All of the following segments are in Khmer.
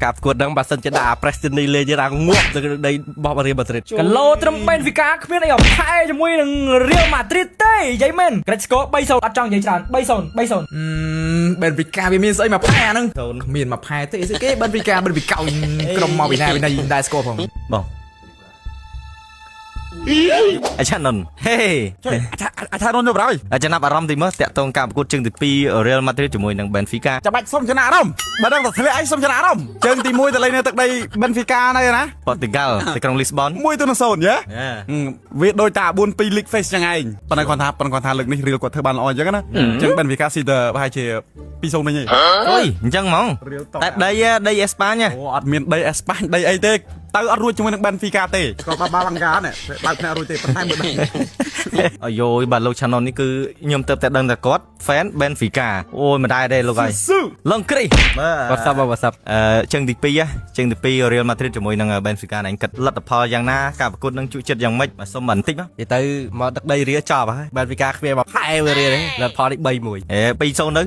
ការប្រកួតហ្នឹងបើសិនជាដាក់អា Prestini លេងទៀតអាងាប់ទៅដីបោះរៀលម៉ាឌ្រីត គីឡូត្រឹម Benfica គ្មានអីអផែជាមួយនឹង Real Madrid ទេនិយាយមែន Great score 3-0អត់ចង់និយាយច្រើន3-0 3-0 Benfica វាមានស្អីមកផែអាហ្នឹងគ្មានមកផែទេស្អីគេ Benfica Benfica ក្រុមមកពីណាពីណាយដែរស្គាល់ផង បងអាចារ្យនុនហេ ជួយអាចារ្យអាចារ្យរុនទៅប្រហើយ អាចារ្យណាប់អារម្មណ៍តិចមើលតាក់ទងការប្រកួតជើងទី2 Real Madrid ជាមួយនឹង Benfica ចាំបាច់សុំចំណាអារម្មណ៍បើដឹងតែធ្លាក់អីសុំចំណាអារម្មណ៍ជើងទី1ទៅលេងនៅទឹកដី Benfica នៅណា ប៉ូទុយហ្គាល់ទីក្រុង Lisbon 1-0យេវាដូចតា4-2 League Face ចឹងឯងប៉ុន្តែគាត់ថាប៉ុន្តែគាត់ថាលើកនេះ Real គាត់ធ្វើបានល្អអញ្ចឹងណាអញ្ចឹង Benfica ស៊ីទៅប្រហែលជា2-0វិញហី អុយអញ្ចឹងហ្មង Real ត តែដីដីអេស្ប៉ាញ អូអត់មានដីអេស្ប៉ាញដីអីទេទៅអត់រួចជាមួយនឹង Benfica ទេគាត់បាបាឡង្កានេះបើកភ្នែករួចទេប៉ុន្តែមើលដឹង អាយយបាទលោកឆាណុននេះគឺខ្ញុំទៅតែដឹងតែគាត់ fan Benfica អូយមិនដែរទេលោកហើយ ស៊ឺ លងគ្រីបាទ វ៉ាសាប់វ៉ាសាប់ អឺជើងទី2ហ៎ជើងទី2 Real Madrid ជាមួយនឹង Benfica នេះគិតលទ្ធផលយ៉ាងណាការប្រកួតនឹងជក់ចិត្តយ៉ាងម៉េចបាទសុំបន្តិចមក និយាយទៅមកទឹកដីរៀលចប់ហើយ Benfica គ្មានមកផែវារៀលទេលទ្ធផលនេះ3-1 អេ2-0ទៅ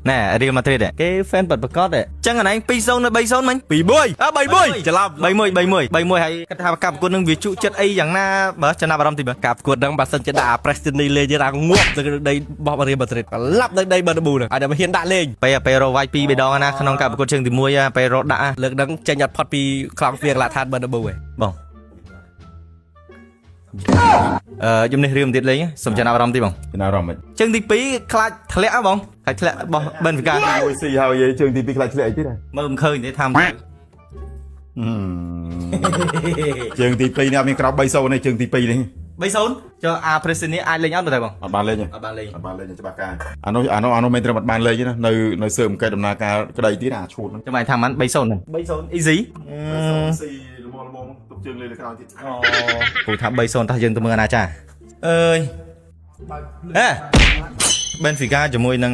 ណែ Real Madrid គេ fan ពិតប្រាកដទេចឹងអានេះ2-0នៅ3-0មិញ 2-1អើ3-1ច្រឡំ 3-1 3-1 3-1ហើយគិតថាការប្រកួតនឹងវាជក់ចិត្តអីយ៉ាងណាបើចំណាប់អារម្មណ៍តិចមើល ការប្រកួតហ្នឹងបើសិនជាដាក់អា Prestini លេងទៀតអាងាប់ទៅដីបោះរៀលម៉ាឌ្រីតឡាប់នៅដីបឺនប៊ូហ្នឹងឲ្យតែមិនហ៊ានដាក់លេង ពេលពេលរកវាយ2 3ដងណាក្នុងការប្រកួតជើងទី1ពេលរកដាក់ លើកហ្នឹងចេញអត់ផុតពីខ្លងទ្វារកលាឋានបឺនប៊ូឯង បងអឺយំនេះរឿងទៀតលេងសុំចំណាប់អារម្មណ៍តិចបង ចំណាប់អារម្មណ៍មិន ជើងទី2ខ្លាចធ្លាក់ហ៎បងខ្លាចធ្លាក់របស់ Benfica មួយស៊ីហើយជើងទី2ខ្លាចធ្លាក់អីទៀតហ៎ មើលមិនឃើញទេថា ជើងទី2នេះអត់មានក្រោប3-0ទេជើងទី2នេះ 3-0ចុះអា Prestini អាចលេងអត់មើលទៅបង អត់បានលេងទេ អត់បានលេង អត់បានលេងទេច្បាស់ការអានោះអានោះអានោះមិនត្រឹមអត់បានលេងទេណានៅនៅសើមកែដំណើរការក្តីទៀតអាឈួតហ្នឹង ចាំឲ្យថាមិន3-0ហ្នឹង3-0 easy ស៊ីល្មមល្មមទុកជើងលេងលើក្រោយទៀត អូពូថា3-0តោះយើងទៅមើលអាណាចាអើយហេ Benfica ជាមួយនឹង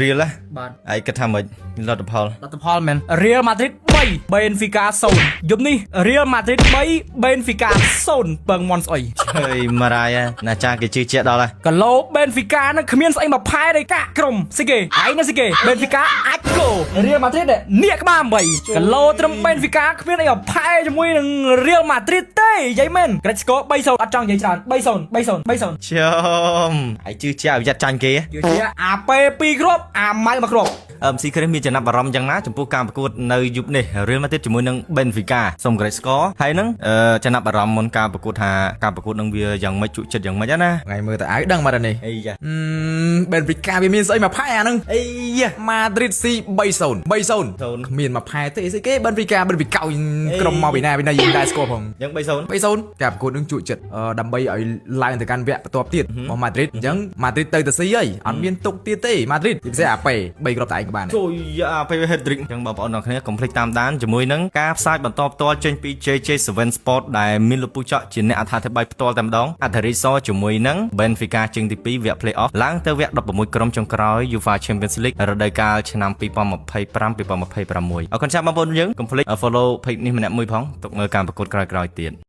Real ណា បាទ ឯងគិតថាម៉េចលទ្ធផល លទ្ធផលមែន Real Madrid 3 Benfica 0យប់នេះ Real Madrid 3 Benfica 0ពឹងមន់ស្អុយ អើយម៉ារ៉ាយណាចាគេជឿជាក់ដល់ហើយ គីឡូ Benfica នឹងគ្មានស្អីមកផែទេកាក់ក្រុមស្អីគេឯងណាស្អីគេ Benfica អាចគោ Real Madrid នេះក្បាល8គីឡូត្រឹម Benfica គ្មានអីអផែជាមួយនឹង Real Madrid ទេនិយាយមែន Great score 3-0អត់ចង់និយាយច្រើន3-0 3-0 3-0 ជុំឯងជឿជាក់ឲ្យយ៉ាត់ចាញ់គេ ជឿជាក់អាពេ2គ្រាប់អាម៉ៅមួយគ្រាប់ MC Chris មានចំណាប់អារម្មណ៍យ៉ាងណាចំពោះការប្រកួតនៅយប់នេះ Real Madrid ជាមួយនឹង Benfica សូម Great Score ហើយនឹងចំណាប់អារម្មណ៍មុនការប្រកួតថាការប្រកួតនឹងវាយ៉ាងម៉េចជក់ចិត្តយ៉ាងម៉េចណា ថ្ងៃមើលតែអាវដឹងមកដល់នេះ អីយ៉ា Benfica វាមានស្អីមកផែអាហ្នឹង អីយ៉ា Madrid ស៊ី3-0 3-0គ្មានមកផែទេស្អីគេ Benfica Benfica ក្រុមមកពីណាពីណាយដែរស្គាល់ផង យ៉ាង3-0 3-0ការប្រកួតនឹងជក់ចិត្តដើម្បីឲ្យឡើងទៅកាន់វគ្គបន្ទាប់ទៀតរបស់ Madrid អញ្ចឹង Madrid ទៅទៅស៊ីហើយអត់មានទុកទៀតទេ Madrid ជាពិសេសអាប៉េ3គ្រាប់តែឯងក៏បានដែរ ជួយអាពេល hat trick អញ្ចឹងបងប្អូនទាំងគ្នាកុំភ្លេចតាមដានជាមួយនឹងការផ្សាយបន្តផ្ទាល់ចេញពី JJ7 Sport ដែលមានលោកពូចော့ជាអ្នកអត្ថាធិប្បាយផ្ទាល់តែម្ដងអធិរិសជាមួយនឹង Benfica ជើងទី2វគ្គ Play Off ឡើងទៅវគ្គ16ក្រុមចុងក្រោយ UEFA Champions League រដូវកាលឆ្នាំ2025 2026អរគុណចាស់បងប្អូនយើងកុំភ្លេច follow page នេះម្នាក់មួយផងទុកមើលការប្រកួតក្រោយៗទៀត។